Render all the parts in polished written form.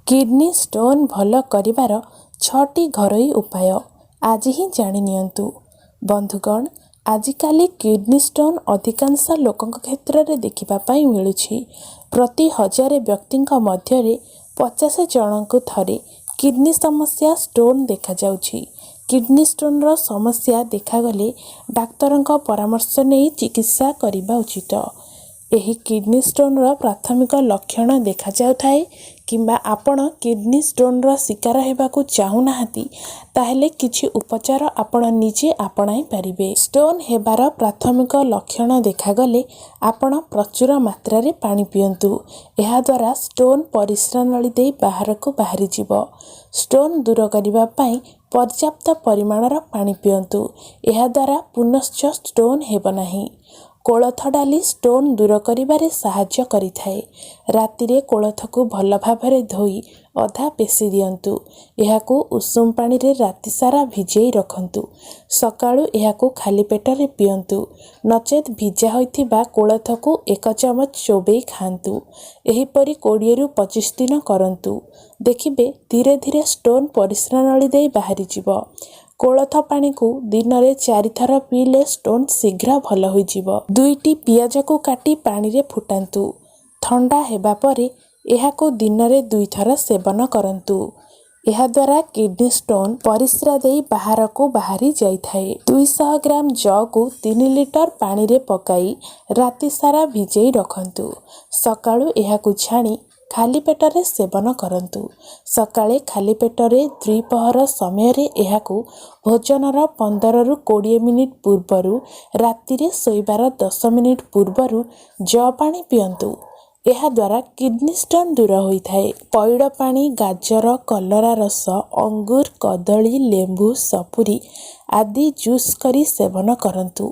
Kidney stone ଭଲ କରିବାର ଛଅଟି ଘରୋଇ ଉପାୟ ଆଜି ହିଁ ଜାଣି ନିଅନ୍ତୁ। ବନ୍ଧୁଗଣ, ଆଜିକାଲି କିଡ଼ନୀ ଷ୍ଟୋନ୍ ଅଧିକାଂଶ ଲୋକଙ୍କ କ୍ଷେତ୍ରରେ ଦେଖିବା ପାଇଁ ମିଳୁଛି। ପ୍ରତି 1000 ବ୍ୟକ୍ତିଙ୍କ ମଧ୍ୟରେ 50 ଜଣଙ୍କୁ ଥରେ କିଡ଼ନୀ ସମସ୍ୟା ଷ୍ଟୋନ୍ ଦେଖାଯାଉଛି। କିଡ଼ନୀ ଷ୍ଟୋନ୍ର ସମସ୍ୟା ଦେଖାଗଲେ ଡାକ୍ତରଙ୍କ ପରାମର୍ଶ ନେଇ ଚିକିତ୍ସା କରିବା ଉଚିତ। ଏହି କିଡ଼ନୀ ଷ୍ଟୋନ୍ର ପ୍ରାଥମିକ ଲକ୍ଷଣ ଦେଖାଯାଉଥାଏ କିମ୍ବା ଆପଣ କିଡ଼ନୀ ଷ୍ଟୋନ୍ର ଶିକାର ହେବାକୁ ଚାହୁଁନାହାନ୍ତି, ତାହେଲେ କିଛି ଉପଚାର ଆପଣ ନିଜେ ଆପଣାଇ ପାରିବେ। ଷ୍ଟୋନ୍ ହେବାର ପ୍ରାଥମିକ ଲକ୍ଷଣ ଦେଖାଗଲେ ଆପଣ ପ୍ରଚୁର ମାତ୍ରାରେ ପାଣି ପିଅନ୍ତୁ। ଏହାଦ୍ୱାରା ଷ୍ଟୋନ୍ ପରିସ୍ରା ନଳୀ ଦେଇ ବାହାରକୁ ବାହାରିଯିବ। ଷ୍ଟୋନ୍ ଦୂର କରିବା ପାଇଁ ପର୍ଯ୍ୟାପ୍ତ ପରିମାଣର ପାଣି ପିଅନ୍ତୁ। ଏହାଦ୍ୱାରା ପୁନଶ୍ଚ ଷ୍ଟୋନ୍ ହେବ ନାହିଁ। କୋଳଥ ଡାଲି ଷ୍ଟୋନ୍ ଦୂର କରିବାରେ ସାହାଯ୍ୟ କରିଥାଏ। ରାତିରେ କୋଳଥକୁ ଭଲ ଭାବରେ ଧୋଇ ଅଧା ପେଶି ଦିଅନ୍ତୁ। ଏହାକୁ ଉଷୁମ ପାଣିରେ ରାତିସାରା ଭିଜେଇ ରଖନ୍ତୁ। ସକାଳୁ ଏହାକୁ ଖାଲି ପେଟରେ ପିଅନ୍ତୁ, ନଚେତ୍ ଭିଜା ହୋଇଥିବା କୋଳଥକୁ ଏକ ଚାମଚ ଚୋବେଇ ଖାଆନ୍ତୁ। ଏହିପରି 20ରୁ 25 ଦିନ କରନ୍ତୁ। ଦେଖିବେ, ଧୀରେ ଧୀରେ ଷ୍ଟୋନ୍ ପରିସ୍ରା ନଳୀ ଦେଇ ବାହାରିଯିବ। କୋଳଥ ପାଣିକୁ ଦିନରେ ଚାରିଥର ପିଇଲେ ଷ୍ଟୋନ୍ ଶୀଘ୍ର ଭଲ ହୋଇଯିବ। ଦୁଇଟି ପିଆଜକୁ କାଟି ପାଣିରେ ଫୁଟାନ୍ତୁ। ଥଣ୍ଡା ହେବା ପରେ ଏହାକୁ ଦିନରେ ଦୁଇଥର ସେବନ କରନ୍ତୁ। ଏହାଦ୍ୱାରା କିଡ଼ନୀ ଷ୍ଟୋନ୍ ପରିସ୍ରା ଦେଇ ବାହାରକୁ ବାହାରି ଯାଇଥାଏ। 200 ଗ୍ରାମ ଜଅକୁ 3 ଲିଟର ପାଣିରେ ପକାଇ ରାତିସାରା ଭିଜେଇ ରଖନ୍ତୁ। ସକାଳୁ ଏହାକୁ ଛାଣି ଖାଲି ପେଟରେ ସେବନ କରନ୍ତୁ। ସକାଳେ ଖାଲି ପେଟରେ, ଦ୍ୱିପ୍ରହର ସମୟରେ, ଏହାକୁ ଭୋଜନର 15ରୁ 20 ମିନିଟ୍ ପୂର୍ବରୁ, ରାତିରେ ଶୋଇବାର 10 ମିନିଟ୍ ପୂର୍ବରୁ ଜଅ ପାଣି ପିଅନ୍ତୁ। ଏହାଦ୍ୱାରା କିଡ଼ନୀ ଷ୍ଟୋନ୍ ଦୂର ହୋଇଥାଏ। ପଇଡ଼ ପାଣି, ଗାଜର, କଲରା ରସ, ଅଙ୍ଗୁର, କଦଳୀ, ଲେମ୍ବୁ, ସପୁରୀ ଆଦି ଜୁସ୍ କରି ସେବନ କରନ୍ତୁ।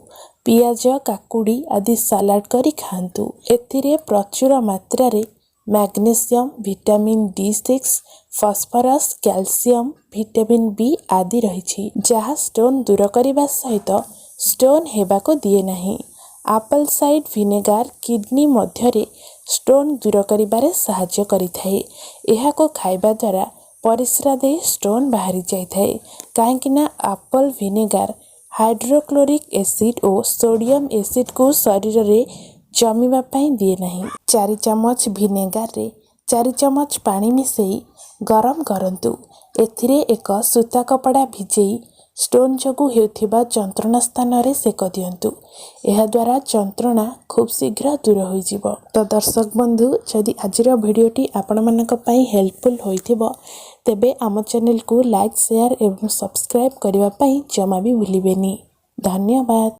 ପିଆଜ, କାକୁଡ଼ି ଆଦି ସାଲାଡ଼ କରି ଖାଆନ୍ତୁ। ଏଥିରେ ପ୍ରଚୁର ମାତ୍ରାରେ magnesium, vitamin D6, phosphorus, calcium, vitamin B ଆଦି ରହିଛି, ଯାହା ଷ୍ଟୋନ୍ ଦୂର କରିବା ସହିତ ଷ୍ଟୋନ୍ ହେବାକୁ ଦିଏ ନାହିଁ। ଆପଲ୍ ସାଇଡର୍ ଭିନେଗାର କିଡ଼ନୀ ମଧ୍ୟରେ ଷ୍ଟୋନ୍ ଦୂର କରିବାରେ ସାହାଯ୍ୟ କରିଥାଏ। ଏହାକୁ ଖାଇବା ଦ୍ୱାରା ପରିସ୍ରା ଦେଇ ଷ୍ଟୋନ୍ ବାହାରି ଯାଇଥାଏ, କାହିଁକିନା ଆପଲ୍ ଭିନେଗାର ହାଇଡ୍ରୋକ୍ଲୋରିକ୍ ଏସିଡ୍ ଓ ସୋଡ଼ିୟମ୍ ଏସିଡ୍କୁ ଶରୀରରେ ଜମିବା ପାଇଁ ଦିଏ ନାହିଁ। 4 ଚାମଚ ଭିନେଗାରରେ 4 ଚାମଚ ପାଣି ମିଶାଇ ଗରମ କରନ୍ତୁ। ଏଥିରେ ଏକ ସୂତା କପଡ଼ା ଭିଜେଇ ଷ୍ଟୋନ୍ ଯୋଗୁଁ ହେଉଥିବା ଯନ୍ତ୍ରଣା ସ୍ଥାନରେ ସେକ ଦିଅନ୍ତୁ। ଏହାଦ୍ୱାରା ଯନ୍ତ୍ରଣା ଖୁବ୍ ଶୀଘ୍ର ଦୂର ହୋଇଯିବ। ତ ଦର୍ଶକ ବନ୍ଧୁ, ଯଦି ଆଜିର ଭିଡ଼ିଓଟି ଆପଣମାନଙ୍କ ପାଇଁ ହେଲ୍ପଫୁଲ୍ ହୋଇଥିବ, ତେବେ ଆମ ଚ୍ୟାନେଲକୁ ଲାଇକ୍, ସେୟାର ଏବଂ ସବସ୍କ୍ରାଇବ୍ କରିବା ପାଇଁ ଜମା ବି ଭୁଲିବେନି। ଧନ୍ୟବାଦ।